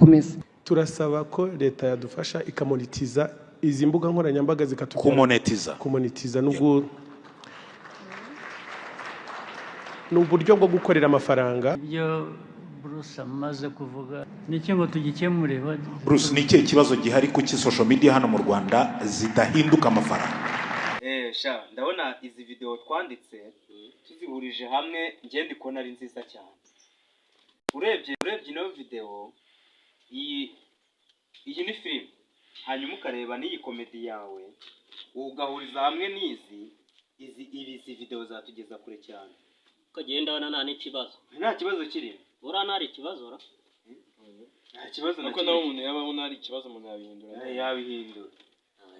Komeza. Turasaba ko leta yadufasha ikamonetiza izi mbuga nkoranyambaga, zikatugera Kumonetiza. Kumonetiza n'ubwo ni uburyo bwo gukorera amafaranga. Ibyo Bruce amaze kuvuga ni iki ngo tugikemure? Bruce, ni ikihe kibazo gihari? Kuki social media hano mu Rwanda zidahinduka amafaranga? Sha, ndabona izi video twanditse tuzihurije hamwe, njye ndi kubona ari nziza cyane. Urebye ino video, iyi ni filime, hanyuma ukareba n'iyi comedy yawe, ugahuriza hamwe n'izi izi ibi izi video zatugeza kure cyane. Ukagenda ubona nta n'ikibazo. Nta kibazo kirimo. Buriya ntari ikibazo ra? Nta kibazo na Ariko nawe kimwe. Umuntu yabaho hari ikibazo, umuntu yabihindura. Yabihindura.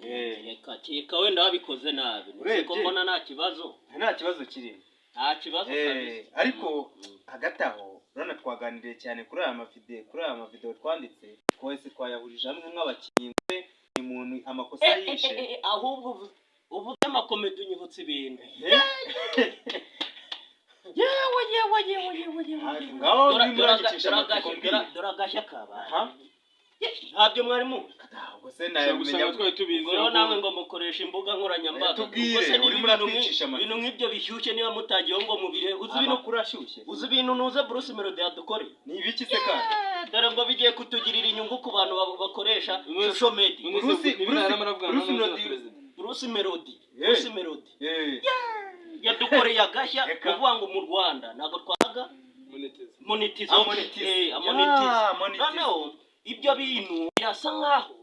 Reka, kereka wenda wabikoze nabi. Urebye- ko mbona nta kibazo. Nta kibazo kirimo. Nta kibazo kabisa. Ariko hagati aho urabona twaganiriye cyane kuri aya mavideo twanditse, twese twayahurije hamwe nk'abakinnyi, ni umuntu amakosa yishe. Ahubwo uvuze amacomedy, unyibutsa ibintu. Yewe, yewe, yewe, yewe, yewe! Ngaho urimo uranyicisha amatsiko, mbwira. Dore agashya kabaye. Aha. Ntabyo mwari muzi? Ntabwo se Ushobora nayamenya? gusanga twari tubizi. Ubwo rero namwe ngo mukoresha imbuga nkoranyambaga. Tubwire, Ubwo se niba urimo ibintu uratwicisha amatsiko. Ibintu nk'ibyo bishyushye, niba mutagiyeho ngo mubire, uzi ibintu Amakuru ashyushye. Uzi ibintu nuze Bruce Melody yadukoreye? Ni ibiki se kandi? Dore ngo bigiye kutugirira inyungu ku bantu bakoresha social media. Bruce Melody. Bruce Melody. Bruce Melody yadukoreye agashya. Reka. Kuvuga ngo mu Rwanda ntabwo twaga monetize. Ah, monetize. Amonetize. Ah, monetize. Noneho ibyo bintu birasa nkaho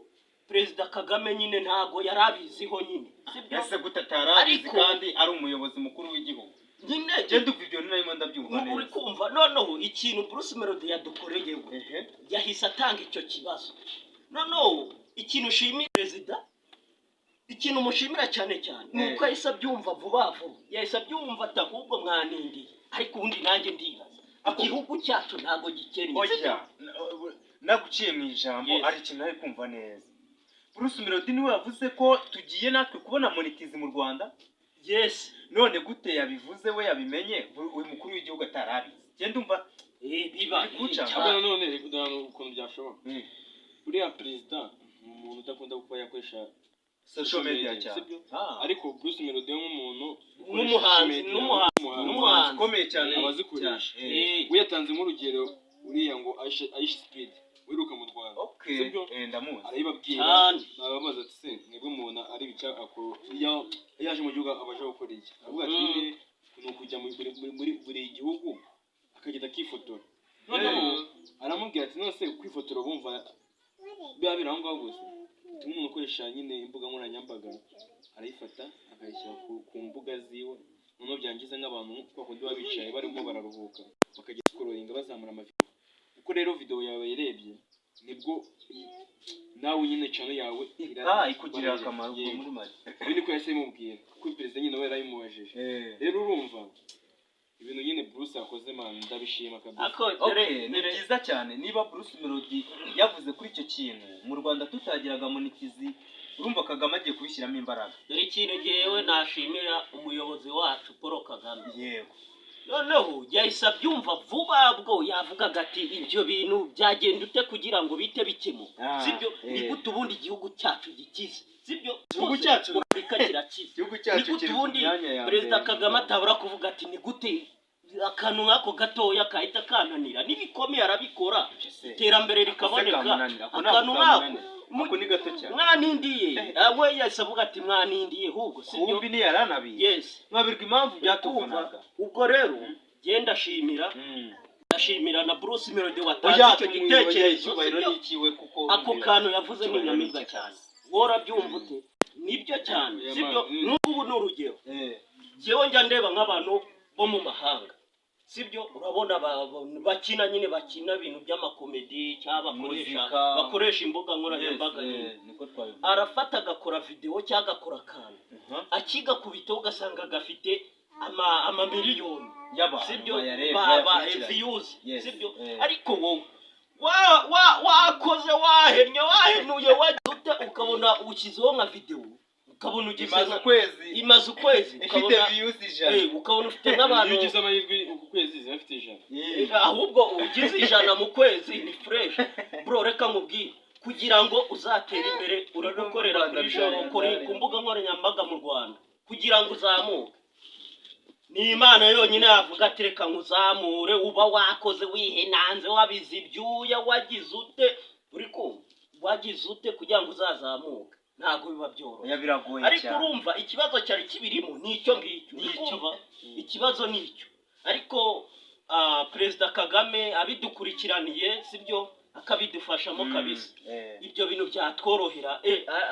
Perezida Kagame nyine ntabwo yari abiziho nyine, sibyo? Ese gute atarabizi Ariko- kandi ari umuyobozi mukuru w'igihugu? Nyine. Njye ndumva ibyo narimo ndabyumva Uri neza. kumva? Noneho ikintu Bruce Melody yadukoreye we, yahise atanga icyo kibazo. Noneho ikintu ushimira perezida, ikintu mushimira cyane cyane, ni uko yahise abyumva vuba vuba. Yahise abyumva ati: "Ahubwo mwanindiye." Ariko ubundi nanjye ndibaza, igihugu cyacu ntabwo gikennye, sibyo? Oya, naguciye mu ijambo. Yes. Ari ikintu nari kumva neza, Bruce Melody niwe yavuze ko tugiye natwe kubona monetize mu Rwanda? Yes. None gute yabivuze we yabimenye, uyu mukuru w'igihugu atarabizi? Njye ndumva Biba Biri kuncanga. Ahubwo nanone reka dore ukuntu byashoboka. Uriya perezida ni umuntu udakunda kuba yakoresha social media cyane. Sibyo? Ah. Ariko Bruce Melody we nk'umuntu ukoresha Nk'umuhanzi, social media, n'umuhanzi, nk'umuhanzi, n'umuhanzi. Ukomeye cyane. Abazikoresha. Cyane. We yatanze nk'urugero uriya ngo IShowSpeed wiruka mu Rwanda, sibyo? Ndamuzi. Arabibabwira. Cyane. Arababaza ati: "Se mwebwe mubona ari ibiki iyo yaje mu gihugu abaje gukora iki?" Aravuga ati: "Nyine ni ukujya muri buri gihugu akagenda akifotora." Noneho aramubwira ati: "None se kwifotora bumva biba biri aho ngaho gusa?" Ati: "Nk'umuntu ukoresha nyine imbuga nkoranyambaga, arayifata akayishyira ku mbuga ziwe, noneho byangiza nk'abantu kwa kundi baba bicaye barimo bararuhuka, bakajya scrollinga bazamura amavideo. Uko rero video yawe yayirebye, nibwo nawe nyine channel yawe Ah, ikugirira akamaro ubwo. Yego. Muri make. Ibi niko yahise bimubwira, kuko perezida nyine we yarabimubajije. Rero urumva ibintu nyine Bruce yakoze, man, ndabishima kabisa. Ariko dore Okay, ni byiza cyane niba Bruce Melody yavuze kuri icyo kintu mu Rwanda tutagiraga monetize. Urumva Kagame agiye kubishyiramo imbaraga. Dore ikintu ngewe nashimira umuyobozi wacu Paul Kagame. Noneho yahise abyumva vuba bwo yavugaga ati: "Ibyo bintu byagenda ute kugira ngo bite bikemuka?" Sibyo? Ni gute ubundi igihugu cyacu gikize, sibyo? Igihugu cyacu- Afurika kirakize. Igihugu Ni cyacu gute kiri ku ubundi myanya ya Perezida mbere. Kagame atabura kuvuga ati: "Ni gute akantu nk'ako gatoya kahita kananira?" N'ibikomeye arabikora, Ese, iterambere ako se rikaboneka. kamunanira? Ako ntabwo Akantu nk'ako kamunanira. Ako ni gato cyane. Mwanindiye. We yahise avuga ati: "Mwanindiye ahubwo," sibyo? Kumbi ntiyaranabiye. Yes. Mwabirwa impamvu byatuvunaga. Ubwo rero genda ndashimira, ndashimira na Bruce Melody watanze Oya, icyo gitekerezo, icyubahiro sibyo? ni ikiwe kuko Ako kantu yavuze ni icyubahiro ni inyamibwa icye. cyane. Wowe urabyumva ute? Nibyo cyane, Oya, sibyo? man. N'ubu ni urugero, njyewe njya ndeba nk'abantu bo mu mahanga, sibyo? Urabona bakina nyine, bakina ibintu by'amacomedy cyangwa bakoresha Muzika. bakoresha imbuga nkoranyambaga Yes, nyine. niko twabivuga. Arafata agakora videwo cyangwa agakora akantu, akigakubitaho ugasanga gafite amamiliyoni, Y'abantu sibyo? bayareba, Ba bayakurikirana. views, Yes, sibyo? Ariko wowe wa wa wakoze, wahennye, wahenuye, wagize ute, ukabona ushyizeho nka videwo, ukabona ugize Imaze ukwezi. Imaze ukwezi, ifite ukabona views 100. Ukabona ufite nk'abantu Iyo ugize amahirwe uku kwezi ziba afite 100. Ahubwo ugize 100 mu kwezi ni fresh, bro. Reka. Reka nkubwire, kugira ngo uzatere imbere uri Noneho mu gukorera Rwanda kuri joro byari kuri byari. ku mbuga nkoranyambaga mu Rwanda, kugira ngo uzamuke, ni Imana yonyine yavuga ati: "Reka nkuzamure." Uba wakoze, wihenanze, wabize ibyuya, wagize ute, uri kumva, wagize ute kugira ngo uzazamuke, ntabwo biba byoroshye. Oya, biragoye Ariko cyane. urumva ikibazo cyari kibirimo ni icyo ngicyo, uri Ni icyo. kumva, ikibazo ni icyo. Ariko Perezida Kagame abidukurikiraniye, sibyo, akabidufashamo kabisa, ibyo bintu byatworohera.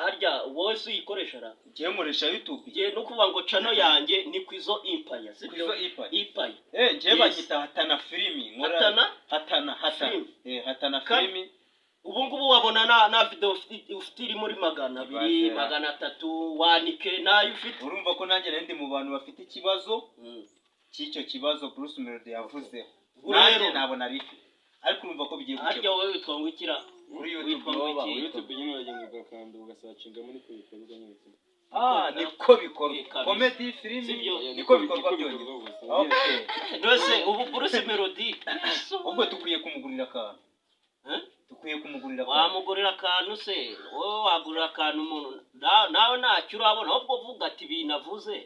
Harya wowe si uyikoresha ra? Njyewe nkoresha YouTube. Ngiye no kuvuga ngo channel yanjye ni Kwizo Empire, sibyo? Kwizo Empire. Empire. Njyewe Yes. banyita Hatana Filimi. Hatana? Hatana, Hatana. Filimi. Hatana Filimi. Ubu ngubu wabona na video ufite iri muri 200, Ibaze. 300, wanike nayo ufite. Urumva ko nanjye nari ndi mu bantu bafite ikibazo cy'icyo kibazo Bruce Melody yavuzeho. Ubu Nanjye rero- ntabwo nari mfite, ariko urumva ko bigiye Harya gukemuka. wowe witwa ngo ikira? Kuri YouTube Witwa ngo wowe iki? YouTube nyine uragenda ugakanda, ugasearchingamo, niko bikorwa nyine. Ah, niko bikorwa. Kabisa. Comedy filimi. Sibyo. Oya, Niko bikorwa niko byonyine. bikorwa gusa. Okay. Mbese ubu Bruce Melody Ubwo dukwiye kumugurira akantu. Eh? Dukwiye kumugurira akantu. Wamugurira akantu se? Wowe wagurira akantu umuntu nawe ntacyo urabona? Ahubwo vuga ati ibintu avuze,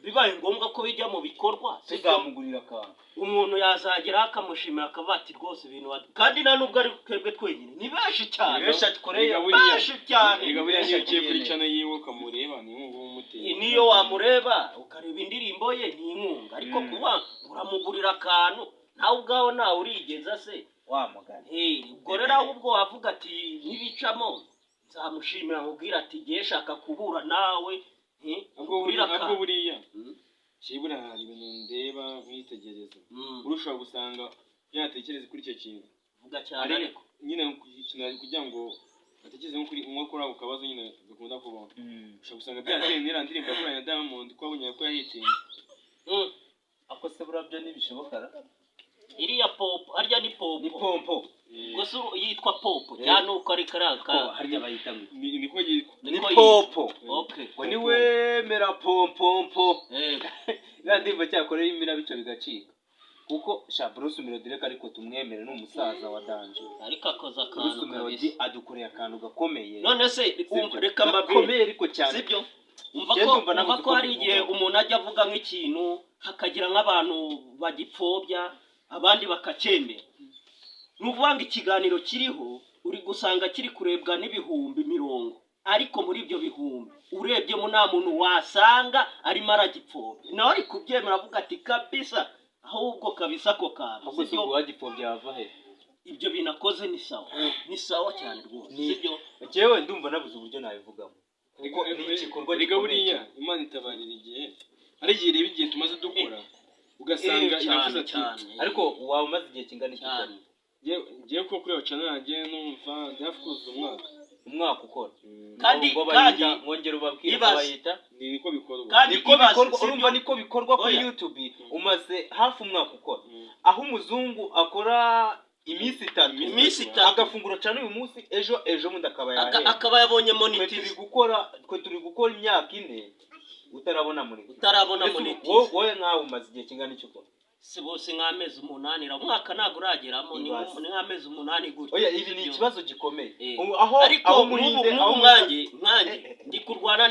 bibaye ngombwa ko bijya mu bikorwa, sibyo? Tuzamugurira akantu. Umuntu yazageraho akamushimira, akavuga ati rwose ibintu kandi nta nubwo ari twebwe twenyine, ni benshi cyane. Ni benshi atukoreye. Erega buriya- Benshi cyane. Erega buriya niyo ugiye kuri Benshi. channel yiwe ukamureba, ni inkunga uba umuteye. Niyo wamureba ukareba indirimbo ye, ni inkunga. Ariko kuba uramugurira akantu, nawe ubwawe ntawe urigeza se? Wa mugani. Ubwo rero ahubwo wavuga ati nibicamo nzamushimira, nkubwira ati ngiye shaka guhura nawe, Ahubwo nkugurire buriya, ahubwo akantu. buriya kibura hari ibintu ndeba mwitegereza, urushaho gusanga yatekereza kuri icyo kintu. Vuga cyane. Ari Ariko nyine ikintu kugira ngo atekereze nko kuri nko kuri ako kabazo nyine gakunda kubaho, ushobora gusanga byateye n'iriya ndirimbo yakoranye na Diamond, ko wabonye ko yahitinze. Ako se burabyo ntibishoboka ra? Iriya popo, arya ni popo? Ni pompo. Gusa yitwa popo cyangwa nuko ari kariya Ko ka harya bayita ngo Niko yitwa. Ni Niko yitwa. Popo. Okay. Ngo niwemera pompompo. Iriya ndirimbo cyakorewe imira bico bigacika, kuko sha Bruce Melody, reka ariko tumwemere, ni umusaza wa danger. Ariko akoze Bruce akantu Melody kabisa. adukoreye akantu gakomeye. None se Sibyo? umva, reka mbabwire. Gakomeye ariko cyane. Sibyo, umva Njye ko ndumva nabuze umva ko uko hari igihe mbivuga. umuntu ajya avuga nk'ikintu, hakagira nk'abantu bagipfobya, abandi bakacyemera. Ni ukuvuga ngo ikiganiro kiriho uri gusanga kiri kurebwa n'ibihumbi mirongo, ariko muri ibyo bihumbi urebyemo nta muntu wasanga arimo aragipfobya, nawe ari kubyemera avuga ati kabisa, ahubwo kabisa ako kantu. Ahubwo si Sibyo? ubwo wagipfobya yava he? Ibyo bintu akoze ni sawa, ni sawa cyane rwose. Sibyo? Njyewe ndumva nabuze uburyo nabivugamo, kuko ni igikorwa Erega gikomeye buriya cyane. Imana itabarira igihe, hari igihe ireba igihe tumaze dukora, ugasanga Cyane, iravuze ati cyane. Ariko waba umaze igihe kingana iki ukora? Cyane. Ngewe ko kuri channel yanjye numva ndi hafi kuzuza umwaka. Umwaka ukora. Kandi Ngo bayita kandi mwongere ubabwire ko ibaze. bayita Ni niko bikorwa. Kandi niko ibaze, bikorwa. sibyo? Urumva niko bikorwa kuri Oya. YouTube, umaze hafi umwaka ukora, aho umuzungu akora iminsi 3, Iminsi 3. agafungura cyane uyu munsi, ejo ejo bundi akaba yahembwe. Akaba yabonye Twe turi monetize. gukora, twe turi gukora imyaka 4 utarabona monetize. Utarabona Ese ubu monetize. wowe nkawe umaze igihe kingana iki ukora? Si bose, nk'amezi 8, umwaka ntabwo urageramo, ni Ibaze. ni nk'amezi 8 gutya. Oya, ibi ni Sibyo? ikibazo gikomeye. Eh. Ubu aho Ariko aho nk'ubu Muhinde nk'ubu aho nkanjye Eh, eh, eh. ndi kurwana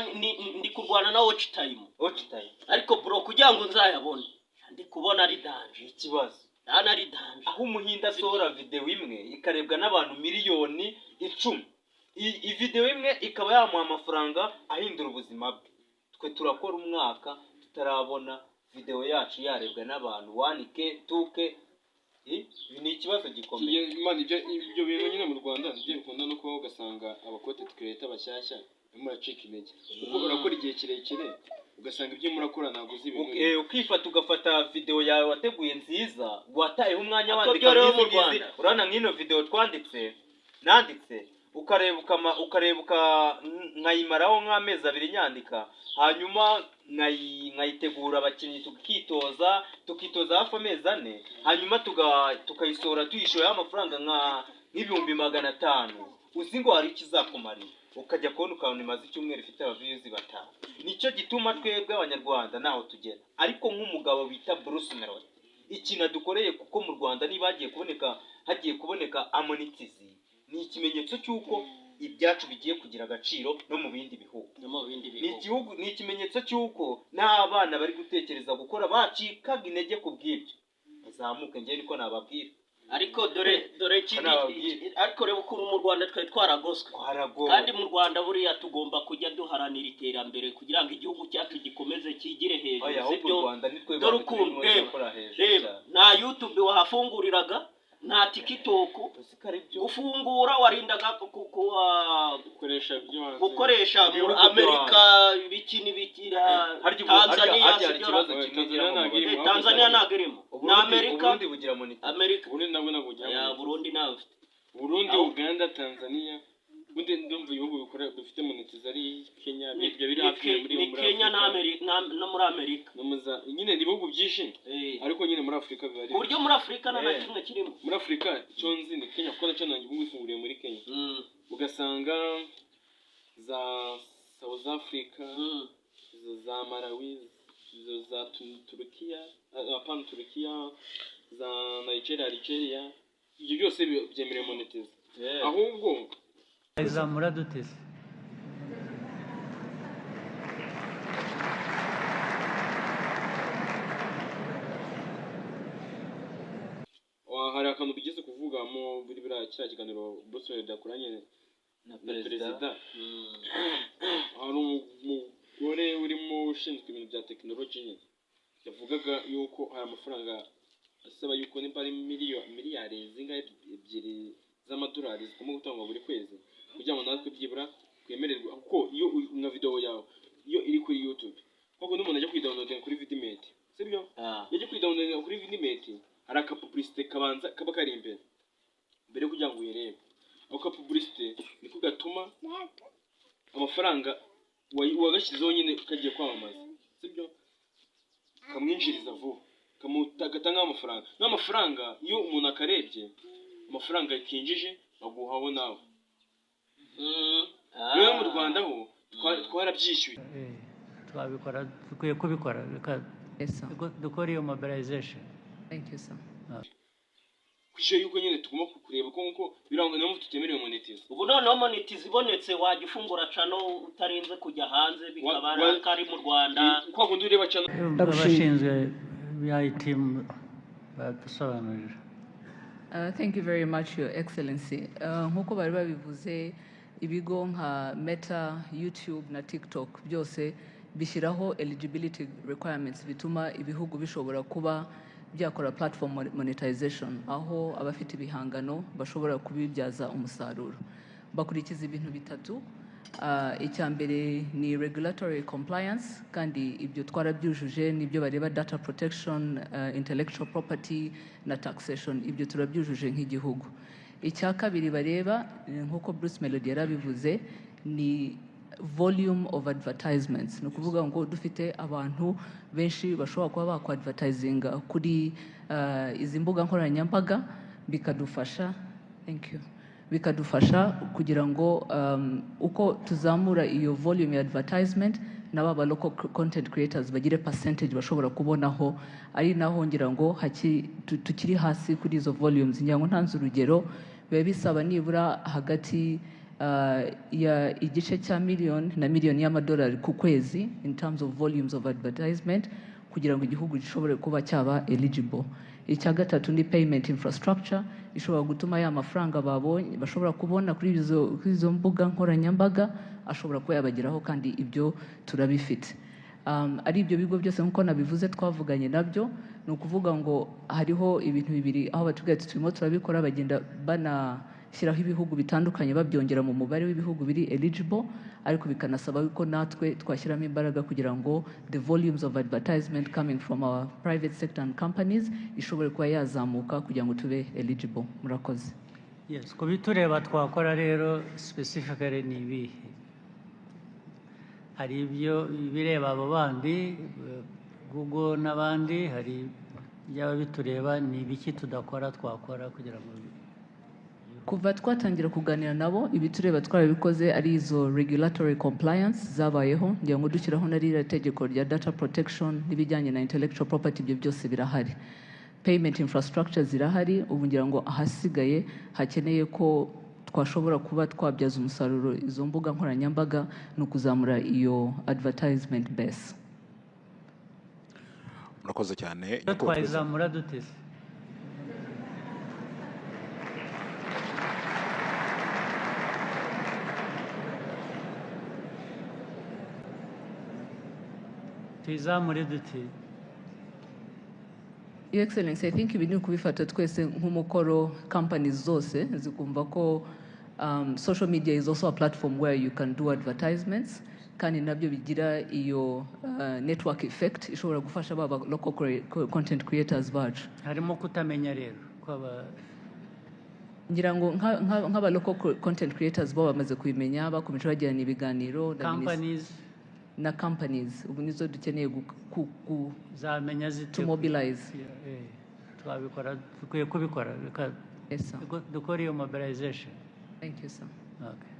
ndi kurwana na watch time. Watch time. Ariko bro, kugira ngo nzayabone, ndi kubona ari danger. Ikibazo. Ndabona ari danger. Aho umuhinde asohora videwo imwe ikarebwa n'abantu miliyoni 10, videwo imwe ikaba yamuha amafaranga ahindura ubuzima bwe, twe turakora umwaka tutarabona videwo yacu yarebwa n'abantu 1K, 2K. Ibi ni ikibazo gikomeye. Imana, ibyo bintu nyine mu Rwanda nibyo bikunda no kubaho, ugasanga aba content creator bashyashya barimo baracika intege, kuko urakora igihe kirekire ugasanga ibyo murakora ntabwo uzi ibintu. Ukifata ugafata videwo yawe wateguye nziza, watayeho umwanya Ako wandika byo rero nk'izi mu ngizi. Rwanda. Urabona nk'ino videwo twanditse, nanditse, ukareba ukama ukareba nkayimaraho nk'amezi 2 nyandika, hanyuma nkayitegura, abakinnyi tukitoza, tukitoza hafi amezi 4, hanyuma tukayisohora tuyishoyeho amafaranga nka nk'ibihumbi 500, uzi ngo hari ikizakumarira, ukajya kubona ukabona imaze icyumweru ifite aba views batanu. Nicyo gituma twebwe Abanyarwanda ntaho tugera. Ariko nk'umugabo bita Bruce Melody, ikintu adukoreye, kuko mu Rwanda niba hagiye kuboneka, Hagiye kuboneka amonetize, ni ikimenyetso cy'uko ibyacu bigiye kugira agaciro no mu bindi bihugu. No mu bindi Ni bihugu. igihugu, ni ikimenyetso cy'uko n'abana bari gutekereza gukora bacikaga intege ku bw'ibyo bazamuke. Njye niko nababwira. Ariko dore ikindi. Nababwira. Ariko reba ukuntu mu Rwanda twari twaragoswe. Twaragowe. Kandi mu Rwanda buriya tugomba kujya duharanira iterambere kugira ngo igihugu cyacu gikomeze kigire hejuru. Oya, ahubwo Sibyo? u Rwanda nitwe Dore bantu ukuntu turimo reba turakora hejuru reba cyane. Nta YouTube wahafunguriraga, nta TikTok. Uzi ko ari byo. Gufungura warindaga Gukoresha ibyo hanze. Gukoresha muri Ibihugu byo Amerika, ibiki n'ibiki. Harya Tanzania harya hari sibyo? ikibazo Oya, kimwe ngira ngo Tanzania ntabwo mubaze. irimo. Tanzania ntabwo irimo na Amerika. Uburundi bugira monetize? Amerika. Burundi nabwo ntabwo bugira Ya. monetize. Burundi ntabwo ifite. Burundi, Uganda, Tanzania. Ubundi ndumva ibihugu bikora bifite monetize ari Kenya, ibyo biri Ni hafi muri ni muri Kenya na Afurika. No muri Amerika. No mu nyine ni ibihugu byinshi, ariko nyine muri Afurika biba ari Ku buryo muri Afurika nta na kimwe kirimo. Muri Afurika icyo nzi ni Kenya, kuko nacyo nanjye ubu ifunguriye muri Kenya. Ugasanga za South Africa, izo za Malawi, izo za Turukiya, apana Turukiya, za Nigeria, Algeria, ibyo byose byemerewe monetize. Ahubwo Izamura duteze. Hari akantu bigeze kuvuga mu muri biriya kiriya kiganiro Bruce Melody yakoranye na na perezida. Perezida. Hari umugore urimo ushinzwe ibintu bya tekinoloji nyine yavugaga yuko hari amafaranga asaba yuko nimba ari miliyari zingahe 2 z'amadolari zigomba gutangwa buri kwezi kugira ngo natwe byibura twemererwe, kuko iyo nka video yawe iyo iri kuri YouTube, kuko n'umuntu ajya kuyidownloadinga kuri Vidmate, sibyo? Iyo ajya kuyidownloadinga kuri Vidmate, hari aka publicité kabanza kaba kari imbere mbere yo kugira ngo uyirebe. Ako ka publicité niko gatuma amafaranga wagashyizeho nyine kagiye kwamamaza, sibyo, kamwinjiriza vuba, gatanga amafaranga. N'amafaranga iyo umuntu akarebye, amafaranga kinjije baguhaho nawe. Rero mu Rwanda ho twarabyishyuye. Twabikora, dukwiye kubikora. Reka Yes, sir. dukore iyo mobilization. Thank you, sir. Kwishyura yuko nyine tugomba kureba ko nkuko birangwa niyo mpamvu tutemerewe monetize. Ubu noneho monetize ibonetse, wajya ufungura channel utarinze kujya hanze, bikaba ari kari mu Rwanda. Kwa kundi ureba channel. Abashinzwe IT badusobanurira. Thank you very much, Your Excellency. Nk'uko bari babivuze, ibigo nka Meta, YouTube na TikTok byose bishyiraho eligibility requirements bituma ibihugu bishobora kuba byakora platform monetization, aho abafite ibihangano bashobora kubibyaza umusaruro. Bakurikiza ibintu bitatu. Icya mbere ni regulatory compliance, kandi ibyo twarabyujuje. Nibyo bareba: data protection, intellectual property na taxation. Ibyo turabyujuje nk'igihugu. Icya kabiri bareba, nk'uko Bruce Melody yarabivuze, ni volume of advertisements. Ni ukuvuga ngo dufite abantu benshi bashobora kuba bakwadvertisinga kuri izi mbuga nkoranyambaga, bikadufasha, thank you, bikadufasha kugira ngo uko tuzamura iyo volume ya advertisement, n'aba ba local content creators bagire percentage bashobora kubonaho. Ari naho ngira ngo tukiri hasi kuri izo volumes. Ngira ngo ntanze urugero, biba bisaba nibura hagati ya igice cya miliyoni na miliyoni y'amadolari ku kwezi in terms of volumes of advertisement kugira ngo igihugu gishobore kuba cyaba eligible. Icya gatatu ni payment infrastructure ishobora gutuma ya mafaranga babonye bashobora kubona kuri izo mbuga nkoranyambaga ashobora kuba yabageraho, kandi ibyo turabifite. Ari ibyo bigo byose, nk'uko nabivuze, twavuganye nabyo. Ni ukuvuga ngo hariho ibintu bibiri aho batubwira ati turimo turabikora, bagenda banashyiraho ibihugu bitandukanye, babyongera mu mubare w'ibihugu biri eligible, ariko bikanasaba ko natwe twashyiramo imbaraga kugira ngo the volumes of advertisement coming from our private sector and companies ishobore kuba yazamuka kugira ngo tube eligible. Murakoze. Yes, ku bitureba twakora rero specifically ni ibihe? Hari ibyo bireba abo bandi, Google n'abandi, hari ibyaba bitureba. Ni ibiki tudakora twakora kugira ngo Kuva twatangira kuganira nabo, ibitureba twarabikoze, ari izo regulatory compliance zabayeho, ngira ngo dushyiraho na ririya tegeko rya data protection n'ibijyanye na intellectual property, ibyo byose birahari. Payment infrastructure zirahari. Ubu ngira ngo ahasigaye hakeneye ko twashobora kuba twabyaza umusaruro izo mbuga nkoranyambaga ni ukuzamura iyo advertisement base. Murakoze cyane, Iyo Nyakubahwa Perezida. Twayizamura dute se? Tuyizamure dute? Your Excellency, I think ibi ni ukubifata twese nk'umukoro, companies zose zikumva ko social media is also a platform where you can do advertisements, kandi nabyo bigira iyo network effect ishobora gufasha baba local content creators bacu. Harimo kutamenya rero kwaba. Ngira ngo nk'aba local content creators bo bamaze kubimenya, bakomeje bagirana ibiganiro na Companies. Na companies ubu nizo dukeneye Zamenya zite? to mobilize. Yeah, twabikora, dukwiye kubikora. Reka Yes, sir. dukore iyo mobilization. Thank you, sir. Okay.